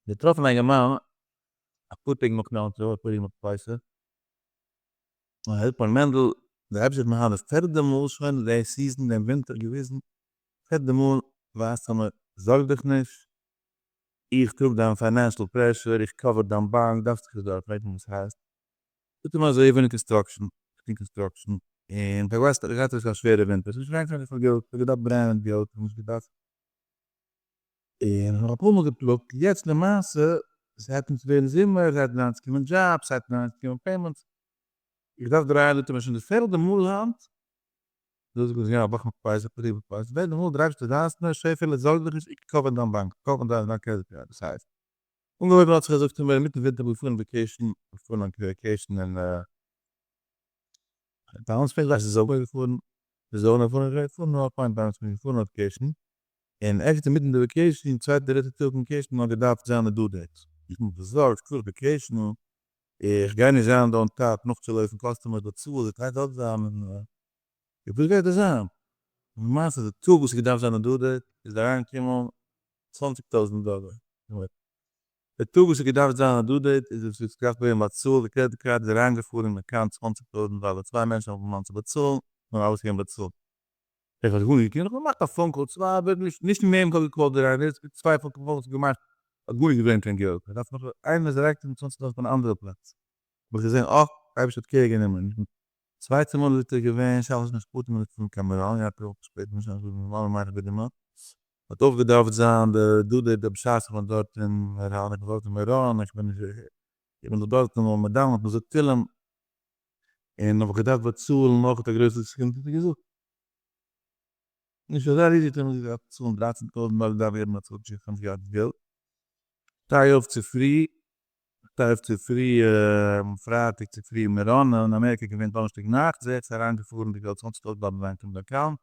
געטראפן א אינגערמאן אפאר טעג נאך יום טוב, אפאר טעג נאך פסח, און ער זאגט מיר מענדל, דער אייבערשטער האט מיר היינט די פערדע מאל שוין די season דעם ווינטער געוויזן, פערדע מאל ווייזט ער מיר, זארג דיך נישט, איך טראג דיין financial pressure, איך cover דיין באנק, דארפסט דיך נישט זארגן, פרעגט מיר וואס הייסט, זאגט ער מיר אזוי, איך בין אין construction, איך טו construction, און איך ווייס איך געהאט אביסל א שווערע ווינטער, ס'איז נישט אריינגעקומען אזויפיל געלט, איך האב געדארפט ברענען געלט, איך האב נישט געדארפט, און איך האב אפאר מאל געפלאגט, יעצט למעשה, ס'הייבט אן צו ווערן זומער, ס'הייבט אן אריינצוקומען jobs, ס'הייבט אן אריינצוקומען payments, איך דארף דרייען זאגט ער מיר שוין די פערדע מאל היינט, דאס איז געווען א וואך נאך פסח, פאר די וואך, פערדע מאל דער אייבערשטער ווייזט מיר, שעפעלע זארג דיך נישט, איך cover דיין באנק, איך cover דיין credit card, דאס הייסט, אנגעהויבן האט זיך עס זאגט ער מיר אינמיטן ווינטער האב איך געפארן vacation, געפארן אויף vacation אין Palm Springs, ווייסט איז אויך געפארן, אריזאנע געפארן, געפארן נאר אויף Palm Springs, געפארן אויף vacation, און ערגעץ אינמיטן די vacation, צווייטע דריטע טאג פון vacation האט געדארפט זיין די due date, איך בין באזארגט, איך פאר vacation, איך גיי נישט זיין דא on top נאכצולויפן customers באצאל, איך גיי דארט זיין און וואס גייט דא זיין? למעשה די טאג וואס איז געדארפט זיין די due date איז אריינגעקומען 20,000 דאלער. די טאג וואס איז געדארפט זיין א due date איז עס געדארפט ווערן באצאלט, די credit card איז אריינגעפארן אין אקאונט 20,000 דאלער, צוויי מענטשן האבן פארלאנגט צו באצאלן, און אלעס געווען באצאלט. איך האב גארנישט געטון, איך האב געמאכט א phone call צוויי אבער נישט נישט אין דעם כ'האב געקאלט דער איינער, עס איז צוויי phone calls געמאכט, האט גארנישט געברענגט קיין געלט, איך דארף נאך איינער איז אריינגעקומען 20,000 פון א אנדערע פלאץ, האב איך געזען אה, אייבערשטער האט care גענומען. צווייטע מאל איז ער געווען שבת משפטים איז פון קיין מירון, יא אפאר וואכן שפעטער נישט אזוי ווי מיין איך ביי האט אויך געדארפט זיין די due date בשעת איך בין דארט אין מירון, איך בין דארט אין מירון, איך בין איך בין דאך דארט אין מעדאן האט מען געזאגט תהלים, און האב איך געדארפט באצאלן נאך א גרויסע סכום, האט ער געזאגט נישט אזא ריזיגע סכום, געדארפט באצאלן 13,000 דאלער דארף ווערן באצאלט, איך האב נישט געהאט געלט, שטיי אויף צופרי, שטיי אויף צופרי פרייטאג צופרי אין מירון, אין אמעריקע געווען דאנערשטאג נאכט, זעה איך ס'איז אריינגעפארן די געלט 20,000 דאלער אריין אין די אקאונט,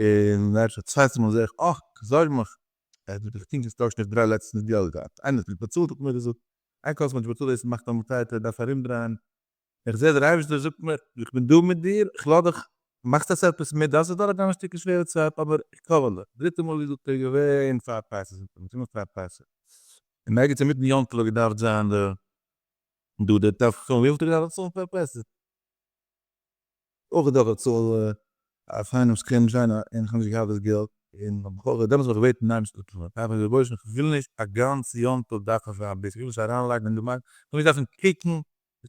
און ערשט א צווייטע מאל זעה איך, אה, כ'זארג מיך, ער האט מיך געטון construction איך דריי לעצטנס געלט געהאט, איינער האט נישט באצאלט האט מיר געזאגט, איין customer האט נישט באצאלט דאס מאכט א מטייטע ער דארף ארומדרייען, איך זעה דער אייבערשטער זאגט מיר, איך בין דא מיט דיר, איך לאז דיך, מאכסט עס עפעס מיט, דארפסט אדורך גיין א שטיקל שווערע צייט, אבער איך cover דיך, דריטע מאל ווי זאגט ער געווען פאר פסח, זאגט ער מיר, קומען פאר פסח, און ערגעץ אינמיטן יום טוב האט געדארפט זיין די due date, דארף איך צאלן, וויפיל האט ער געדארפט צאלן פאר פסח? אויך געדארפט באצאלן א פיינעם סכום שיינע און איך האב נישט געהאט דאס געלט און האב איך אויך דעמאלטס האב איך געבעטן ניין נישט אפצאלן איך האב געזאגט רבוש"ע איך וויל נישט א גאנץ יום טוב דארף איך זיין busy איך וויל נישט אריינלייגן אין די מארק איך וויל נישט דארפן קוקן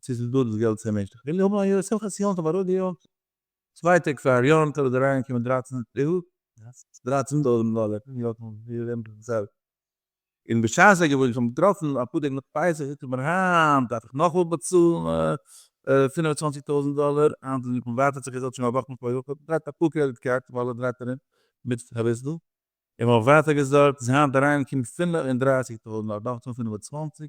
צו ס'איז דא דאס געלט צו נישט איך וויל האבן א שמחת יום טוב א רואיגע יום טוב צוויי טעג פאר יום טוב איז אריינגעקומען דרייצן 13,000 דאלער. און בשעת ער געווארן, איך האב אים געטראפן אפאר טעג נאך פסח, זאגט ער מיר היינט דארף איך נאכאמאל באצאלן 25,000 דאלער, היינט איז איך ווייטער זיך געזעצט שוין א וואך נאך פסח, האט דרייט אפאר credit cards ווייל ער דרייט ארום מיט אביסל, און מ'האט ווייטער געזארגט, איז היינט אריינגעקומען 35,000 דאלער, דארף איך צאלן 25,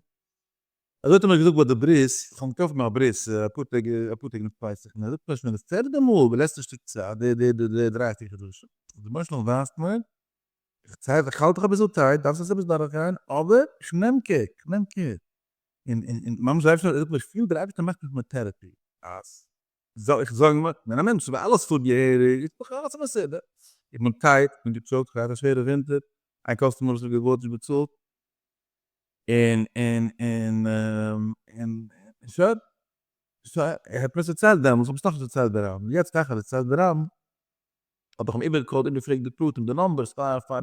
אזוי האט ער מיר געזאגט ביי די ברית, איך האב אים געטראפן ביי א ברית אפאר טעג אפאר טעג נאך פסח, און ער זאגט מיר שוין די פערדע מאל די לעצטע שטיק צייט, די די די דריי פיר חדשים, די משל ווייזט מיר איך צייט איך האלט דיך אביסל tight, דארפסט עס אביסל דורכגיין, אבער איך נעם care, איך נעם care. און און און ממש דער אייבערשטער זאגט מיר, איך פיל דער אייבערשטער מאכט מיך מיט therapy, אז זאל איך זאגן מיר, ווען א מענטש ווען אלעס פארט געהעריג, איז דאך אלעס מסודר. איך בין tight, איך בין געטשאוקט, איך האב געהאט א שווערע ווינטער, איין customer וואס האט געוואלט נישט באצאלט, און און און און שוין. שוין, ער האט מיר עס דערציילט דעמאלטס, איך האב עס נאכנישט דערציילט ברבים, יעצט טאקע האב איך עס דערציילט ברבים, האב איך אים איבערגעקאלט איבערגעפרעגט די פרטים די numbers פאר פאר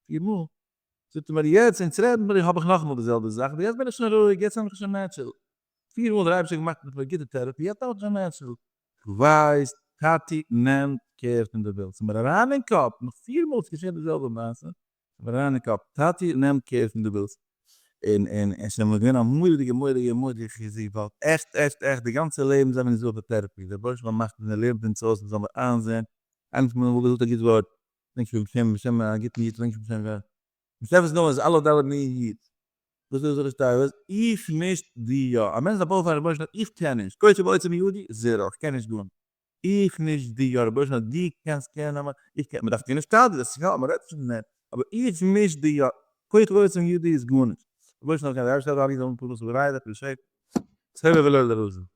פיר מאל, זאגט ער מיר יעצט אונז רעדן מיר האב איך נאכאמאל די זעלבע זאך, אבער יעצט בין איך שוין רואיג יעצט נעם איך שוין natural, פיר מאל דער אייבערשטער געמאכט מיט מיר גוטע therapy יעצט נעם איך שוין natural, כ'ווייס טאטי נעמט care פון די bills, ס'איז מיר אריין אין קאפ נאך פיר מאל ס'איז געשען די זעלבע מעשה, ס'איז מיר אריין אין קאפ טאטי נעמט care פון די bills, און און און ס'איז מיר געווען א מורא'דיגע מורא'דיגע מורא'דיגע חיזוק ווייל עכט עכט עכט די גאנצע לעבן זעמיר אונז דא אויף א therapy, דער רבונו של עולם מאכט אונז און לערנט אונז אויס אונז זאל מיר איינזען, איינער פון מיר האט אמאל געזאגט א גוט ווארט, כ'דענק נישט בשם בשם א גוטן איד כ'דענק נישט בשם ווער, משפחת נאמען איז אלף דלת נ י, וואס איז ראשי תיבות? איך נישט דו יא, א מענטש דארף אויפהערן רבונו של עולם איך קען נישט, כוחי ועוצם ידי, zero, איך קען נישט גארנישט. איך נישט דו יא רבונו של עולם דו קענסט care נעמען, איך קען, מ'דארף טון השתדלות, יא מ'רעדט נישט פון דעם, אבער איך נישט דו יא, כח ועוצם ידי איז גארנישט, רבונו של עולם קען דער אייבערשטער זאל האבן פרנסה ברייט, בשקט, סבב ולא לרזון.